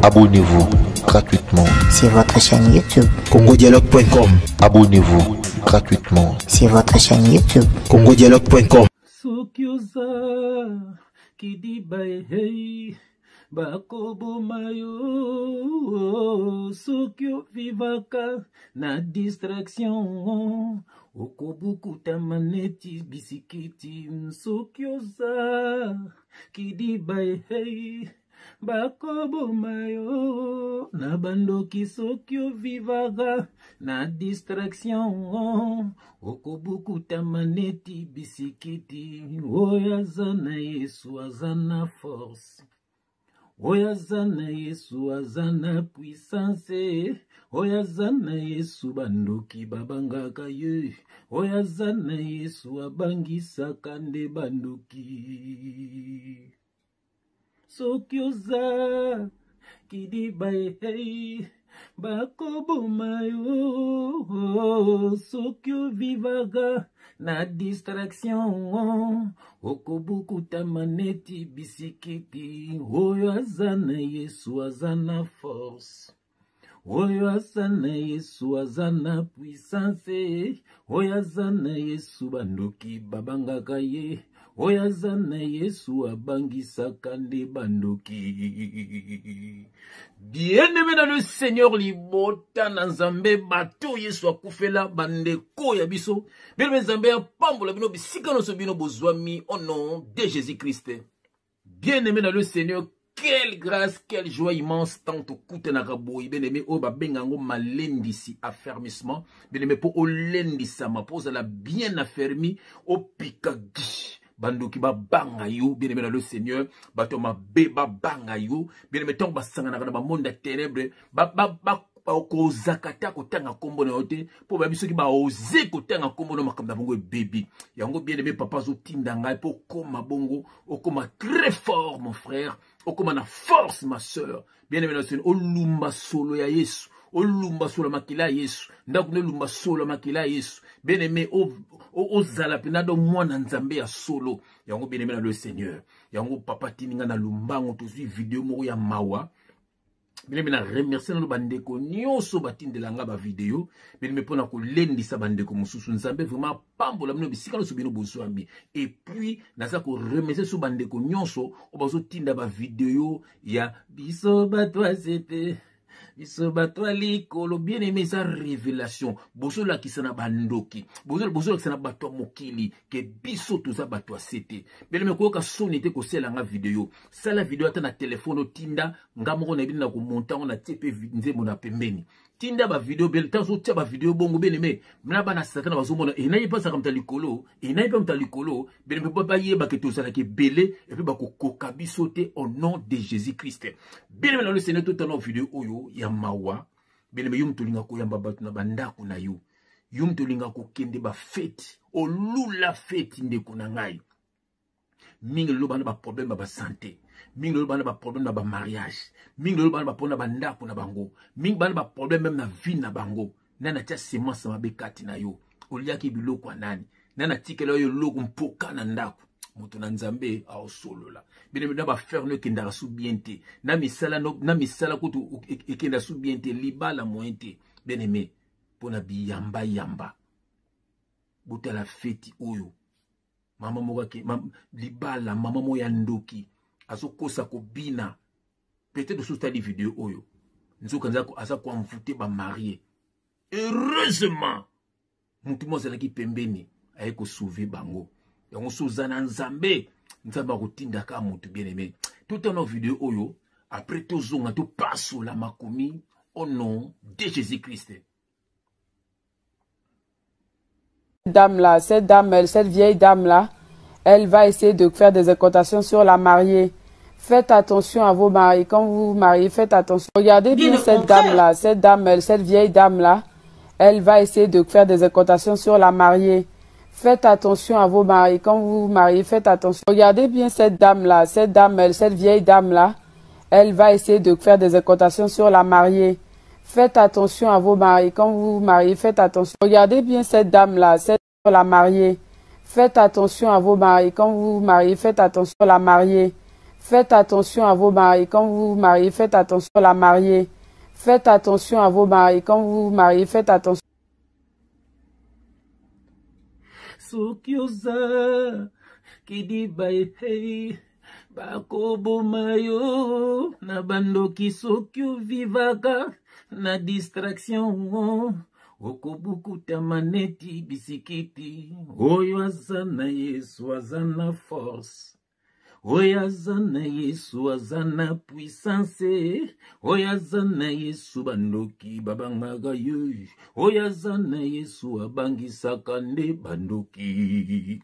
Abonnez-vous gratuitement sur votre chaîne YouTube. congodialogue.com. Abonnez-vous gratuitement sur votre chaîne YouTube. congodialogue.com. Soki oza kidiba ehei bakoboma yo soki ovivaka na distraction okobukutama neti bisikiti soki oza kidiba ehei bakoboma yo na bandoki soki ovivaka na distraction okobukutama neti bisikiti oyo aza na yesu aza na force oyo aza na yesu aza na puissance oyo aza na yesu bandoki babangaka ye oyo aza na yesu abangisaka nde bandoki soki oza kidiba ehei bakoboma yo soki ovivaka na distraction okobukutama neti bisikiti oyo aza na yesu aza na force oyo aza na yesu aza na puissance oyo aza na yesu bandoki babangaka ye oyo aza na yesu abangisaka nde bandoki. Bien-aimé dans le Seigneur, libota na Nzambe, bato Yesu akufela bandeko ya biso. Bien-aimé Nzambe apambola bino bisika nyonso bino bozwami au nom de Jésus-Christ. Bien-aimé dans le Seigneur, quelle grâce, quelle joie immense tant tokutanaka boye bien-aimé oyo babenga yango malendisi affermissement bien-aimé mpo olendisama mpo ozala bien affermi opika gi bandoki babanga yo bien-aimé dans le Seigneur bato ya mabe babanga yo bien-aimé ntango basanganaka na bamonde ya ténèbre bakozaka ata kotanga nkombo na yo te mpo bayebi soki baoze kotanga nkombo na makambo na bango ebebi yango bien aimé papa azotinda ngai mpo okoma bongo okoma très fort mon frère okoma na force ma sœur bien aimé na seigneur olumba solo ya yesu olumba solo ya makila ya yesu ndako nde olumba solo ya makila ya yesu bien aimé ozala mpenza do mwana nzambe ya solo yango bien aimé na le seigneur yango papa atindi ngai na lumbango tozwi video moko ya mawa. Bien-aimé, na remercier nano bandeko nyonso batindela nga bavideo, bien-aimé, mpona kolendisa bandeko mosusu. Nzambe vraiment apambola bino bisika nyonso bino bozwami. Et puis naza koremercier so bandeko nyonso oyo bazotinda bavideo ya biso bato asete biso bato ya likolo. Bien-aimé, eza révélation, bozolakisa na bandoki, bozolakisa na bato ya mokili ke biso toza bato ya sete. Bien-aimé, koyoka soni te kosala nga video. Sala video ata na telefone, otinda nga moko nayebi na komonta yango, natie mpe nzembo na pembeni. Tinda bavideo bele ntango ozotia bavideo bongo, bien-aimé, na bana satana bazomona enayi mpe azalaka moto ya likolo, enayi mpe moto ya likolo. Bien-aimé, mpo bayebaka tozalaka ebele epe bakokoka biso te au nom de Jésus Christ. Bien-aimé na le Seigneur, totala video oyo ya mawa. Bien-aimé, yo moto olinga koyamba bato na bandako na yo, yo moto olinga kokende bafeti, olula feti, ndeko na ngai, mingi lelo bana baproblème ya basante, mingi lelo bana baproblème na bamariage, mingi lelo bana baproblème na bandako na bango, mingi bana baproblème meme na vie na bango. Nani atia semence mabe kati na yo? Oliaki biloko ya nani? Nani atikela yo eloko mpoka na ndako? Moto na Nzambe aosolola bino na bafere no ekendaka su bien te, na misala, na misala kutu ekenda su bien te, libala moyen te. Bien aimé, mpona biyambayamba, botala feti oyo mama moko ake libala, mama moko ya ndoki azokosa kobina. Peut-être osusu tali video oyo, nzoka aza koenvoute bamarie. Heureusement motu moko azalaki pembeni aye kosauve bango. Yango so oza na Nzambe, Nzambe akotindaka motu. Bien aimé, totala video oyo, après tozonga topasola makomi au nom de Jésus Christ. Dame là, cette dame, elle, cette vieille dame là, elle va essayer de faire des incantations sur la mariée. Faites attention à vos maris. Quand vous vous mariez, faites attention. Regardez bien, bien cette dame là, cette dame, elle, cette vieille dame là, elle va essayer de faire des incantations sur la mariée. Faites attention à vos maris. Quand vous vous mariez, faites attention. Regardez bien cette dame là, cette dame, elle, cette vieille dame là, elle va essayer de faire des incantations sur la mariée. Faites attention à vos maris. Quand vous vous mariez, faites attention. Regardez bien cette dame-là, cette la mariée. Faites attention à vos maris. Quand vous vous mariez, faites attention à la mariée. Faites attention à vos maris. Quand vous vous mariez, faites attention à la mariée. Faites attention à vos maris. Quand vous vous mariez, faites attention. Soki oza kidiba ehei bakoboma yo na bandoki soki ovivaka na distraction okobukutama neti bisikiti oyo aza na yesu aza na force oyo aza na yesu aza na puissance oyo aza na yesu bandoki babangaka ye oyo aza na yesu abangisaka nde bandoki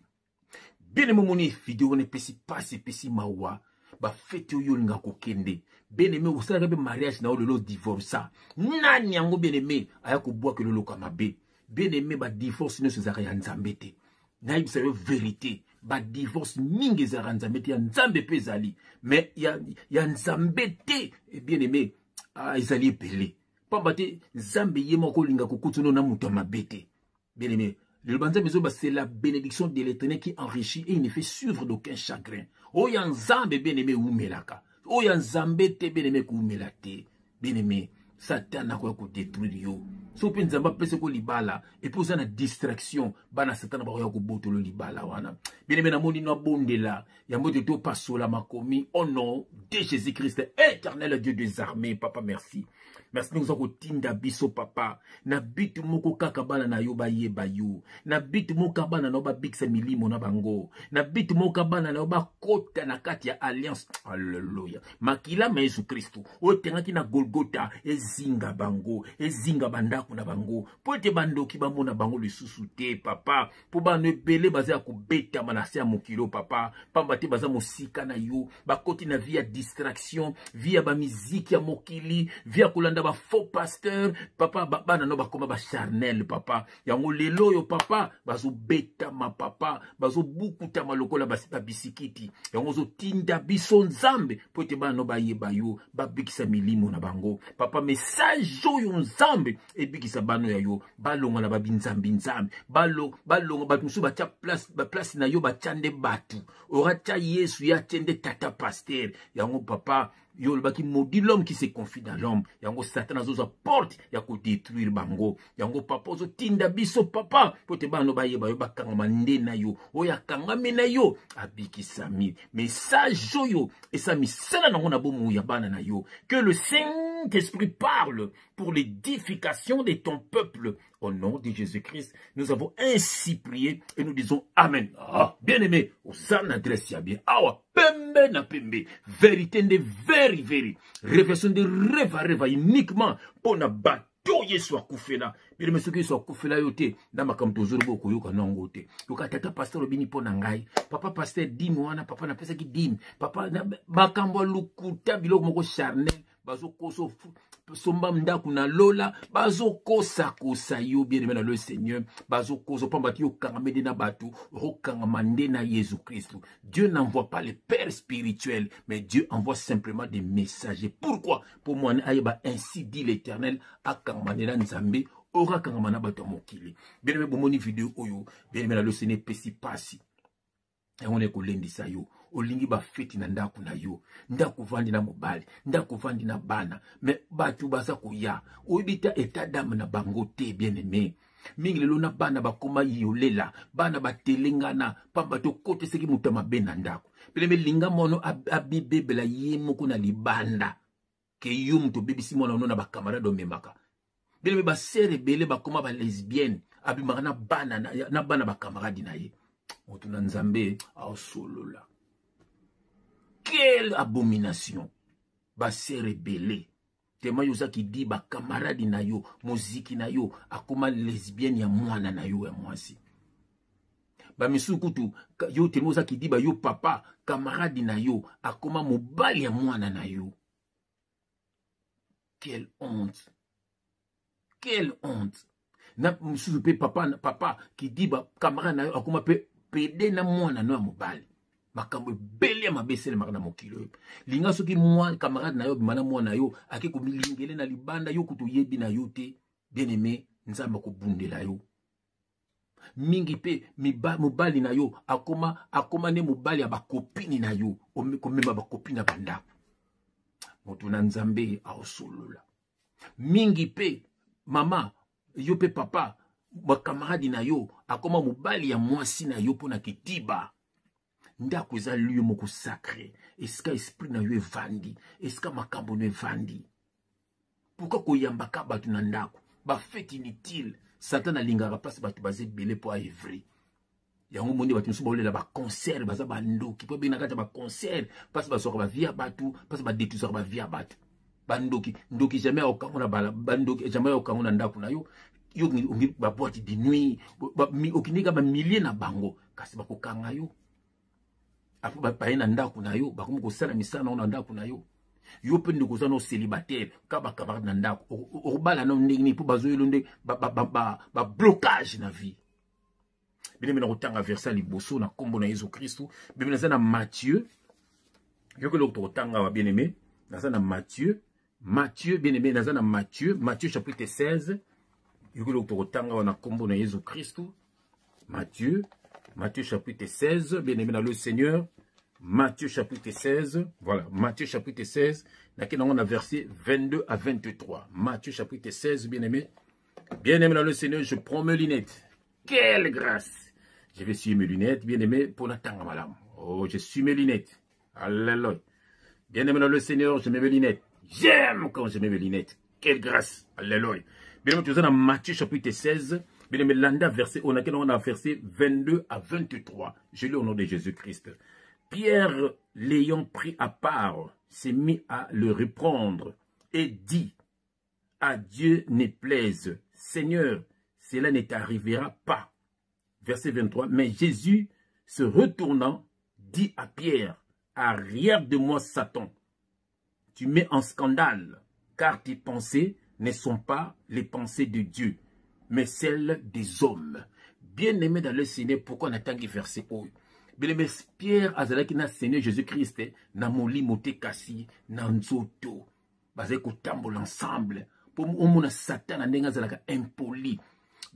bien momoni video wana epesi mpasi epesi mawa bafeti oyo olinga kokende bien aime osalaka mpe mariage na yo lelo divorsa nani yango bien aime aya kobwaka eloloka mabe bien aime badivorce nyonso ezalaka ya nzambe te nayebisa yo verite badivorce mingi ezalaka nzambe te ya nzambe mpe ezali mais ya, ya nzambe te eh, bien aime ah, ezali ebele pamba te nzambe ye moko olinga kokutuna na moto ya mabe te bien aimé liloba nzambe ezoba c'est la bénédiction de l'éternel qui enrichit et il ne fait suivre d'aucun chagrin oyo ya nzambe bien aimé ewumelaka oyo ya nzambe te bien aimé kowumela te bien aimé satan akoya kodetruire yo soki mpe nzambe apesi ko libala epuis oza na distraction bana satana bakoya kobotolo libala wana bien aimé namoni no abondela yango ete topasola makomi au nom de jésus christ éternel dieu des armées papa merci merci ndenge oza kotinda biso papa na bitu moko kaka bana na yo bayeba yo na bitu moko bana na yo babikisa milimo na bango na bitu moko bana na yo bakota na kati ya alliance alleluya makila ma yesu kristu oyo etengaki na golgota ezinga bango ezinga bandako na bango mpo ete bandoki bamona bango lisusu te papa mpo bana ebele baza ya kobetama na se ya mokili oyo papa pamba te baza mosika na yo bakoti na vie ya distraction vie ya bamiziki ya mokili vie ya kolanda bafaux pasteur papa bana no bakoma bacharnel papa yango lelo oyo papa bazobetama papa bazobukutama lokola babisikiti yango ozotinda biso nzambe mpo ete bana no bayeba yo babikisa milimo na bango papa message oyo nzambe ebikisa bano ya yo balonga na babinzambi nzambe balonga bato mosusu batya place, baplace na yo batya nde bato oratya yesu ye atye nde tata paster yango papa yo olobaki maudit l'homme qui se confie dans l'homme yango satan azozwa porte ya kodétruire bango yango papa ozotinda biso papa mpo te bana no bayeba yo bakangama nde na yo oyo akangami na yo abikisami message oyo esa misala nango na bomoi ya bana na yo que le saint esprit parle pour l'édification de ton peuple. Au nom de Jésus-Christ, nous avons ainsi prié et nous disons Amen. Ah, bien-aimé, oza na adresse ya bien. Awa, pembe na pembe. Vérité nde very very. Révélation nde reva reva uniquement pour na bato Yesu akufela. Bien-aimé, soki Yesu akufela yo te, na makambo tozoloba okoyoka nango te. Yoka tata pasteur obini mpo na ngai. Papa pasteur dime wana, papa napesaki dime. Papa makambo ya lokuta biloko moko charnel bazokosa somba ndako na lola bazokosakosa yo bien aimé na le seigneur bazokosa pamba te yokangama nde na bato okokangama nde na yesu kristu dieu n'envoie pas le père spirituel mais dieu envoie simplement des messagers pourquoi mpo mwana ayeba ainsi dit l'éternel akangama nde na nzambe okakangama na bato ya mokili bien aimé bomoni video oyo bien aimé na le seigneur epesi pasi yango na ekolendisa yo olingi bafeti na ndako na yo ndako ovandi na mobali ndako ovandi na bana me bato baza koya oyebi ta etat dame na bango te bien aime mingi lelo na bana bakoma yolela bana batelengana pamba tokotisaki moto ya mabe na ndako peleme linga mwana abibebela ye moko na libanda ke yo moto obebisi mwana ono na bacamarade omemaka bino mpe basere ebele bakoma balesbienne abimaka na bana na bana bacamarade na ye moto na nzambe aosolola quelle abomination basere ebele tema yo oza kidi bacamarade na yo moziki na yo akoma lesbienne ya mwana na yo ya mwasi bamisusu kutu yo tellement oza kidiba yo papa camarade na yo akoma mobali ya mwana na yo quelle honte quelle honte na mosusu mpe papa, papa kidiba camarade na yo akoma mpe pede na mwana no ya mobali makambo ebele ya mabe esalemaka na mokili oyo linga soki mwa camarade na yo abima na mwana na yo ake komilingele na libanda yo kutu oyebi na yo te bien aime nzambe akobundela yo. Mingi mpe mobali na yo akoma, akoma nde mobali ya bakopini na yo, komema bakopini na bandako. Moto na Nzambe aosolola. Mingi mpe mama yo mpe papa, bakamaradi na yo akoma mobali ya mwasi na yo mpo na kitiba. Ndako eza lieu moko sacré, esika esprit na yo evandi, esika makambo no evandi. Pourquoi koyambaka bato na ndako? Bafete inutile. Satan alingaka place bato baza ebele mpo aevre yango. Moni bato mosusu baolela baconcert, baza bandoki mpo ebengina kati ya baconcert, place bazwaka bavie ya bato, place badetruisaka bavie ya bato. Bandoki, ndoki jamais aokango na bala, bandoki jamais aokango na ndako na yo. Yo ongi baboite de nuit, okindika bamilie na bango, kasi bakokanga yo. Apres baye na ndako na yo, bakomi kosala misala nango na ndako na yo. Yo mpe ndeko oza no célibataire, ka bacamarade na ndako, okobala nao ndenge nini? Mpo bazoyelo nde bablocage na vie. Bino mpe nakotanga verset ya liboso na nkombo na Yesu Kristu. Bino naza na Matthieu, yoki eloko tokotanga awa. Bien aimé, naza na Matthieu, Matthieu, bien aimé, naza na Matthieu, Matthieu chapitre 16. Yoki eloko tokotanga awa na nkombo na Yesu Kristu. Matthieu, Matthieu chapitre 16, bien aimé dans le Seigneur. Matthieu chapitre 16, voilà, Matthieu chapitre 16, on a verset 22 à 23. Matthieu chapitre 16, bien aimé. Bien aimé dans le Seigneur, je prends mes lunettes. Quelle grâce! Je vais suivre mes lunettes, bien aimé, pour la tanga. Oh, je suis mes lunettes. Alléluia. Bien aimé dans le Seigneur, je mets mes lunettes. J'aime quand je mets mes lunettes. Quelle grâce. Alléluia. Bien aimé, tu es dans Matthieu chapitre 16. Bien aimé, landa verset, on a on a verset 22 à 23. Je lis au nom de Jésus-Christ. Pierre, l'ayant pris à part, s'est mis à le reprendre et dit, à Dieu ne plaise, Seigneur, cela ne t'arrivera pas. Verset 23, mais Jésus, se retournant, dit à Pierre, arrière de moi, Satan, tu mets en scandale, car tes pensées ne sont pas les pensées de Dieu, mais celles des hommes. Bien-aimé dans le Seigneur, pourquoi on attend verset oyo? Bien-aimé, Pierre azalaki na Seigneur Jésus-Christ na molimo te, kasi na nzoto. Bazali kotambola ensemble mpo omona Satan na ndenge azalaka impoli.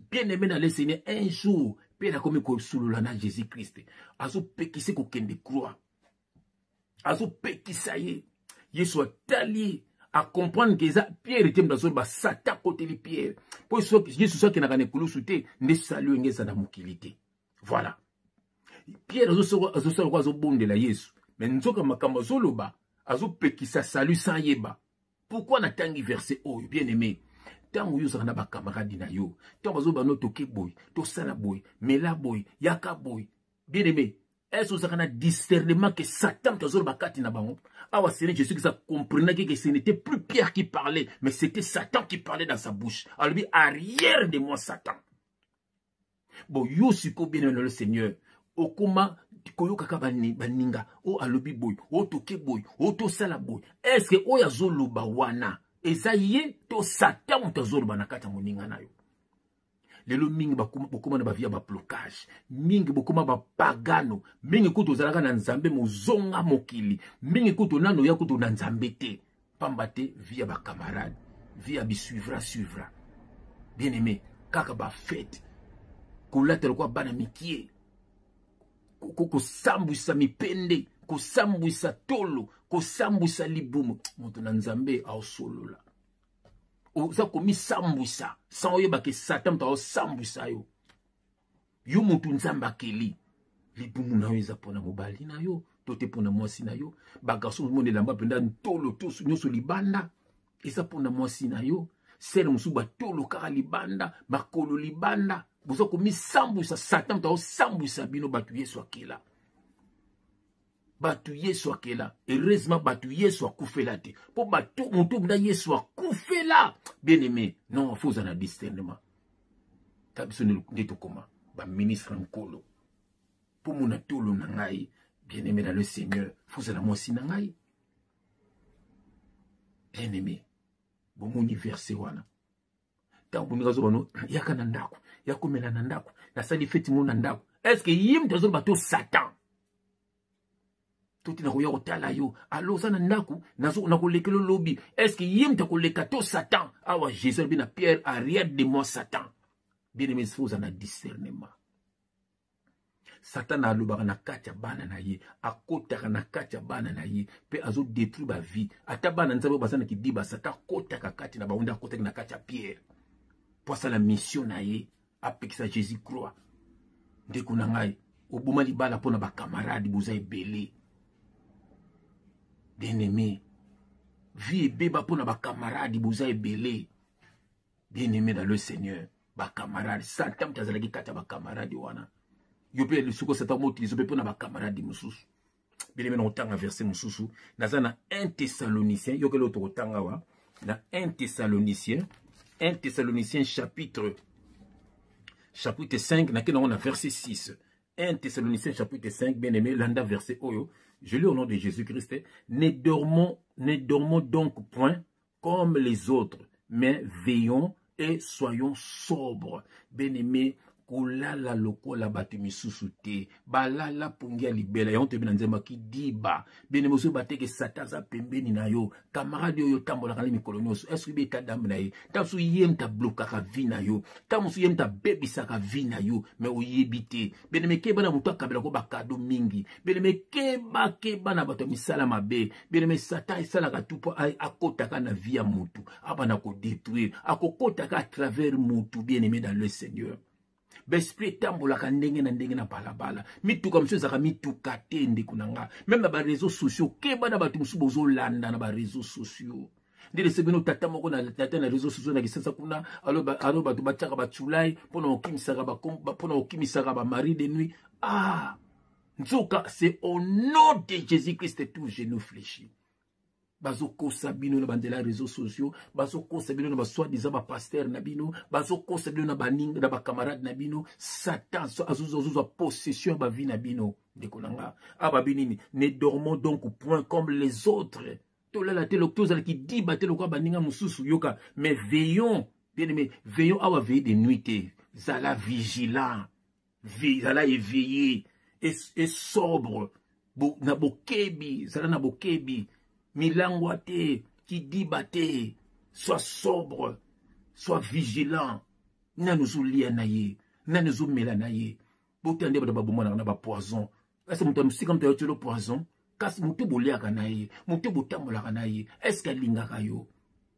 Bien-aimé dans le Seigneur, un jour Pierre akomi kosolola na Jésus-Christ, azopekisa kokende croix, azopekisa ye. Yesu atali ye, acomprendre ke eza Pierre te moto azoloba, Satan akoteli Pierre. Mpo Yesu so akendaka na ekulusu te, nde salu enge eza na mokili te. Voilà, Pierre azosala lokola azobondela Yesu, me nzoka makambo azoloba, azopekisa salu sans yeba. Pourquoi natangi verset oyo? Bien aimé, ntango yo ozalaka na bakamaradi na yo, ntango bazoba no toke boye, tosala boye, mela boye, yaka boye, bien aimé, est-ce ozalaka na discernement que Satan moto azoloba kati na bango? Awa Seigneur Jésus Christ comprenaki que ce n'était plus Pierre qui parlait, mais c'était Satan qui parlait dans sa bouche. Alobi, arrière de moi, Satan. Bon, yo sikoyo, bien aimé le Seigneur, okoma koyokaka baninga oyo alobi boye, oyo toke boye, oyo tosala boye, est ce que oyo azoloba wana eza ye to Satan moto azoloba na kati ya moninga na yo? Lelo mingi bokoma na bavie ya bablocage, mingi bokoma bapagano, mingi kutu ozalaka na Nzambe, mozonga mokili, mingi kutu nano ya kutu na Nzambe te, pamba te vie ya bacamarade, vie ya bisuivra suivra. Bien aimé, kaka bafete, kolata lokola bana mikie, kosambwisa mipende, kosambwisa tolo, kosambwisa libumu. Moto na Nzambe aosolola, oza komisambwisa sans oyeba ke Satan moto aosambwisa yo. Yo motu Nzambe akeli, libumu na yo eza mpona mobali na yo to te mpona mwasi na yo? Bagarçon omona elamba mpenza ntolo to nyonso libanda, eza mpona mwasi na yo? Sere mosusu batolo kaka libanda, makolo libanda, boza komisambwisa. Satan moto aosambwisa bino, bato Yesu akela, bato Yesu akela. Heureusement bato Yesu akufela te, mpo bato moto mna Yesu akufela. Bien aimé, non, faut ozala na discernement. Ta biso nde tokoma baministre nkolo mpo mona tolo na ngai. Bien aimé dans le Seigneur, faut ozala mwasi na ngai. Bien aimé, bomoni verset wana, ntango boninga azoba no yaka na ndako, ya komela na ndako, nasali feti mo na ndako, est ce que ye moto azoloba to Satan? To tina koya kotala yo, alo oza na ndako, nakolekela olobi, est ce que ye moto akoleka to Satan? Awa Jésus alobi na Pierre, arrière de moi, Satan. Bien aimé, faut oza na discernement. Satana alobaka na kati ya bana na ye, akotaka na kati ya bana na ye mpe azodetruire bavie. Ata bana Nzambe oyo baza na kidiba, Satan akotaka kati na bango, nde akotaki na kati ya Pierre mpo asala mission na ye, apekisa Jésus croix. Ndeko na ngai, oboma libala mpo na bakamarade, boza ebele. Bien-aimé, vie ebeba mpo na bakamarade, boza ebele. Bien-aimé dans le Seigneur, bakamarade, Satan moto azalaki kati ya bakamarade wana. Yo mpe lisusu Satan moutilize mpe mpo na bakamarade mosusu. Bien-aimé, na kotanga verset mosusu, naza na 1 Thessalonicien, yokeli oyo tokotanga awa, na 1 Thessalonicien, 1 Thessalonicien chapitre 5, nakei nango na verset 6. 1 Thessaloniciens chapitre 5, bien-aimé, landa verset oyo, je lis au nom de Jésus-Christ, ne dormons, ne dormons donc point comme les autres, mais veillons et soyons sobres. Bien-aimé, kolala lokola bato misusu te, balala pongi ya libela yango toyebi na nzembo kidiba. Bien-aimé, ozoyeba te ke Satan aza pembeni na yo, camarade oyo otambolaka na mikolo nyonso, est-ce que oyebi état d'âme na ye? Ntango mosusu ye moto ablokaka vie na yo, ntango mosusu ye moto abebisaka vie na yo, mais oyebi te. Bien-aimé, keba na moto akabelako bakado mingi. Bien-aimé, keba, keba na bato ya misala mabe. Bien-aimé, Satan esalaka tu mpo akotaka na vie ya motu, abanda kodétruire, akokotaka à travers motu. Bien-aimé dans le Seigneur, baesprit etambolaka ndenge na ndenge na balabala. Mituka mosusu ezalaka mituka te, ndeko na nga. Même na baréseaux sociaux, keba na bato mosusu bozolanda na baréseaux sociaux. Nde lese bino tata moko na tata na réseaux sociaux na Kisasa kuna, alo bato batiaka batulai mpona kokimisaka bamari de nuit. Ah, nzoka c'est au nom de Jésus-Christ tout genou fléchi. Bazokosa bino na banzela ya réseaux sociaux, bazokosa bino na basoi-disant bapasteur na bino, bazokosa bino na baninga, na bacamarade na bino. Satan azozwa possession ya bavie na bino. Ndeko na nga, ababi nini? Ne dormons donc point comme les autres, tolala te, tozala kidiba te lokola baninga mosusu. Yoka, mais veillons, bien aimé, veillons awa, veiller de nuit te, zala vigilant, zala éveillé et sobre, na bokebi, zala na bokebi, milangwa te, kidiba te, sois sobre, sois vigilant. Nani ozolia na ye? Nani ozomela na ye? Botala nde bato babomanaka na bapoison. Kasi moto ya mosika, moto ayotielo poison, kasi moto boliaka na ye, moto botambolaka na ye, est-ce alingaka yo?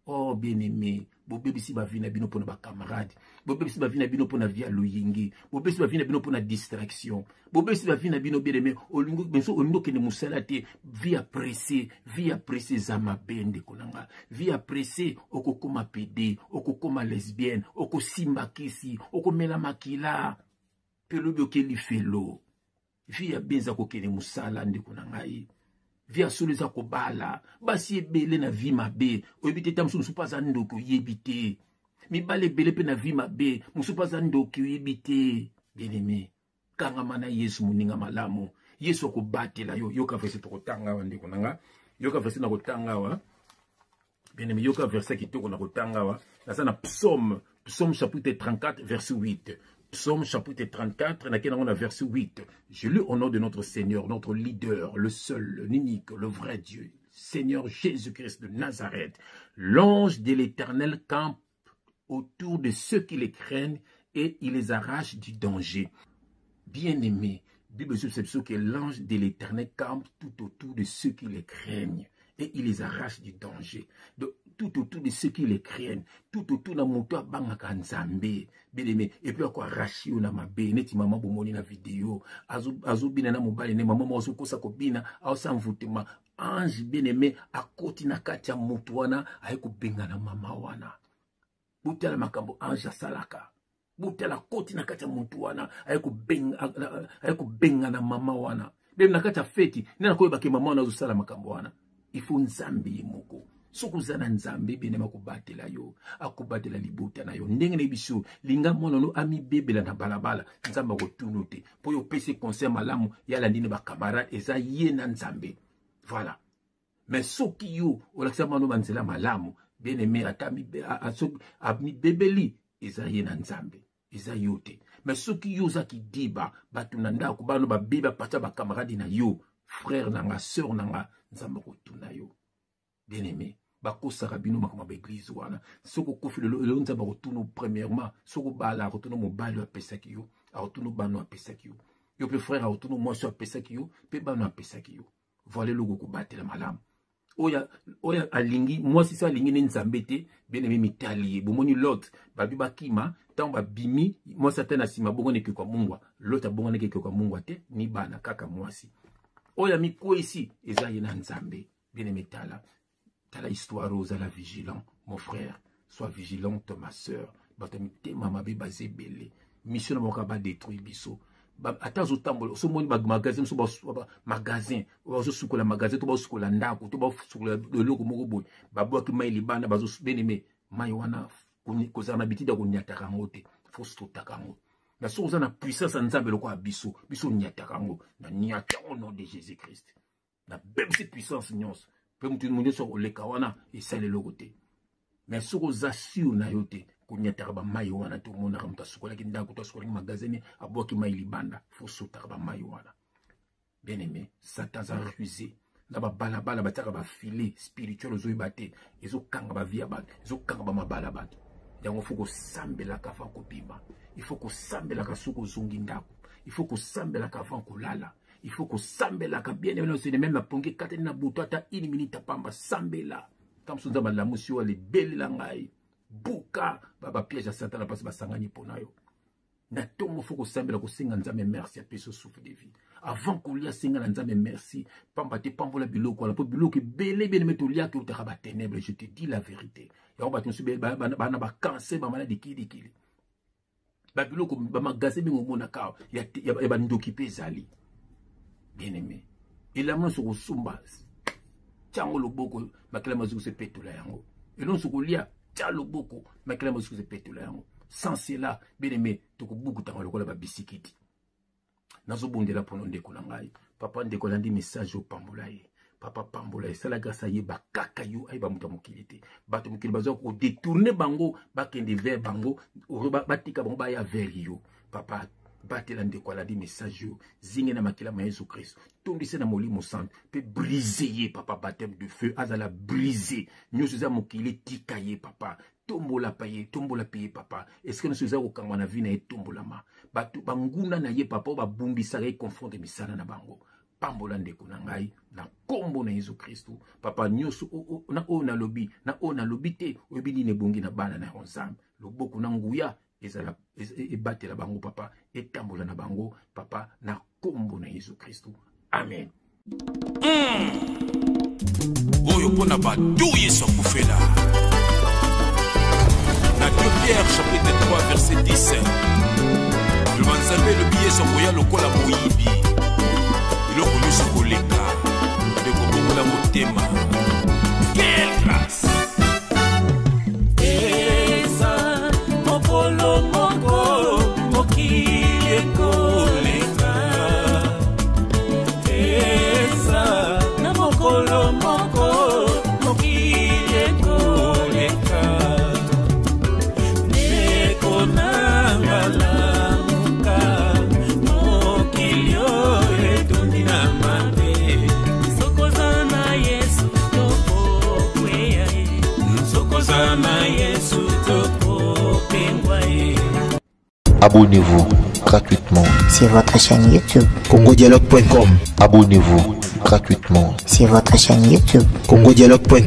Oh bien-aimé, bobebisi bavie na bino mpona bacamarade, bobebisi bavie na bino mpona vie ya loyenge, bobebisi bavie na bino mpona distraction, bobebisi bavie na bino. Bien-aimé, olingi okende mosala te, vie ya pressé. Vie ya pressé eza mabe, ndeko na nga. Vie ya pressé, okokoma pédé, okokoma lesbienne, okosimba kisi, okomela makila, mpe lobi okeli felo. Vie ya bien eza kokende mosala, ndeko na ngai. Vie ya solo eza kobala. Basi ebele na vie mabe, oyebi te. Ta mosusu mosusu mpe aza ndoki, oyebi te. Mibali ebele mpe na vie mabe, mosusu mpe aza ndoki, oyebi te. Bien-aimé, kangama na Yesu, moninga malamu. Yesu akobatela yo. Yoka verset tokotanga awa, ndeko na nga. Yoka verset na kotanga awa, bien-aimé. Yoka verset kitoko na kotanga awa. Naza na psaume chapitre 34 verset 8. Psaume chapitre 34, nakei nango na verset 8. Je lis au nom de notre Seigneur, notre leader, le seul, l'unique, le vrai Dieu, Seigneur Jésus-Christ de Nazareth. L'ange de l'Éternel campe autour de ceux qui les craignent et il les arrache du danger. Bien-aimé, Bible c'est que l'ange de l'Éternel campe tout autour de ceux qui les craignent et il les arrache du danger. De, tout autour de ceux qui les craignent, tout autour na moto abangaka Nzambe, bien-aimé, et puis ako arracher yo na mabe. Neti mama bomoni na video, azobina na mobali ne, mama moko azokosa kobina, aosa envoûtement. Ange, bien-aimé, akoti na kati ya moto wana, aye kobengana mama wana. Botala makambo ange asalaka. Botala, koti na kati ya motu wana, aye kobengana mama wana. Beme na kati ya feti nde nakoyebake mama wana azosala makambo wana. Il faut Nzambe ye moko. Soki oza na Nzambe, bien-aimé, akobatela yo, akobatela libota na yo. Ndenge nayebi biso, linga mwana no amibebela na balabala, Nzambe akotunu te mpo yo opesi conseil malamu, ye alandi na bacamarade, eza ye na Nzambe, voilà. Mais soki yo olakisa mwana banzela malamu, bien-aimé, ata amibebeli, eza ye na Nzambe, eza yo te. Mais soki yo oza kidiba, bato na ndako bano babebi apatia bacamarade na yo, frère na nga, sœur na nga, Nzambe akotuna yo. Bien-aimé, bakosaka bino makambo ya baeglise wana. Soki okufi lelo, lelo Nzambe akotuna. Premièrement, soki obala, akotuna mobali oyo apesaki yo, akotuna bana oyo apesaki yo. Yo mpe frère aotuna mwasi oyo apesaki yo mpe bana apesaki yo. Voilà eloko kobatela malamu. Oyo oyo alingi mwasi so alingi ne Nzambe te, bien aimé mitali ye. Bomoni Lot, babi bakima, ntango babimi, mwasi ata na nsima bongo na ekeko ya mungwa. Lot abonganaki ekeko ya mungwa te, ni bana kaka mwasi. Oyo amikweyisi eza ye na Nzambe. Bien aimé tala. Tala histoire oyo, ozala vigilant mon frère, sois vigilante ma sœur. Bato ya mitema mabe baza ebele, mission na bango kaka badétruire biso. Ata azotambola, osomoni bamagasin mosusu, magasin bazosukola, magasin to bazosukola ndako to bazosukola eloko moko boye, babwaki mai libanda, bazobeneme mai wana. Kozala na bitida koniataka yango te, fo sotaka yango. Na soki oza na puissance ya Nzambe lokola biso, biso oniataka yango na niata au nom de Jésus Christ, nabebisi puissance nyonso mpe moto nyonso akoleka wana esala eloko te. Mais soki oza sur na yo te, koniataka bamai wana te. Omonaka moto asukolaki ndako to asukolaki magasin, abwaki mai libanda, fo sotaka bamai wana. Bien aimé, Satan aza rusé na babalabala, batiaka bafile spirituel, ozoyeba te, ezokanga bavie ya bato, ezokanga bamabala bato. Yango fo kosambelaka avant kobima, il faut kosambelaka soki ozongi ndako, il faut kosambelaka avant kolala, il faut kosambelaka. Bien aimé, nosene même apongi ekatani na butu, ata une minute apamba, sambela. Ntango mosusu Nzambe alamusi yo, alebelela ngai, buka bapiège ya Satan na mpasi basangani mpo na yo. Na ntongo fo kosambela, kosenga Nzambe merci apesi souffle de vie. Avant kolia, senga na Nzambe merci, pamba te pambola biloko wana, mpo biloko ebele bien-aimé toliaka eutaka baténèbre. Je te dis la vérité, yango bato mosusu bana bacancer, bamaladi kilikili, babiloko bamagasin mingi omonaka ya bandoki mpe ezali. Bien aimé, elamba nyonso kosumba, tiango loboko, makila mazukusa epetola yango. Eloko nyonso kolia, tia loboko, makila mazukusa epetola yango. Sans cela, bien aimé, tokobukutanga lokola babisikiti. Nazobondela mpono ndeko na ngai, papa. Ndeko alandi message, opambola ye, papa, pambola ye, sala grâce, ayeba kaka yo, ayeba moto ya mokili te. Bato mokili bazwa kodétourner bango, bakende vers bango, batika bango baya vers yo. Papa, batela ndeko alandi message oyo, zinge na makila ma Yesu Kristo, tondise na Molimo Santo mpe brise ye, papa, baptême de feu, azala brise. Nyonso eza mokili, tika ye, papa, tombola pa ye, tombola mpe ye, papa. Eske nyonso eza kokangwa na vie na ye, tombolama. Bato banguna na ye, papa, oyo babundisaka ye, confondre misala na bango. Pambola ndeko na ngai na nkombo na Yesu Kristu, papa. Nyonso na oyo nalobi, na oyo nalobi te, oyebi nini ebongi na bana na yo. Nzambe, loboko na nguya ezala ebatela bango, papa, etambola na bango, papa, na nkombo na Yesu Kristu, amen. Oyo mpo na bato Yesu akufela. Na 2 Pierre chapitre 3 verset 10, liloba Nzambe elobi Yesu akoya lokola moyibi, biloko nyonso koleka. Ndeko, bongola motema. Quelle grâce! Eza mokolo moko mokili ekoleka, eza na mokolo moko mokili ekoleka. Ndeko nanga, lamuka, mokili oyo etondi na mabe. Sokoza na Yesu tokokweya ye, sokoza na Yesu tokopengwa ye. Abonnez-vous gratuitement. Sur votre chaîne YouTube. congodialogue.com. Abonnez-vous gratuitement. Sur votre chaîne YouTube. congodialogue.com.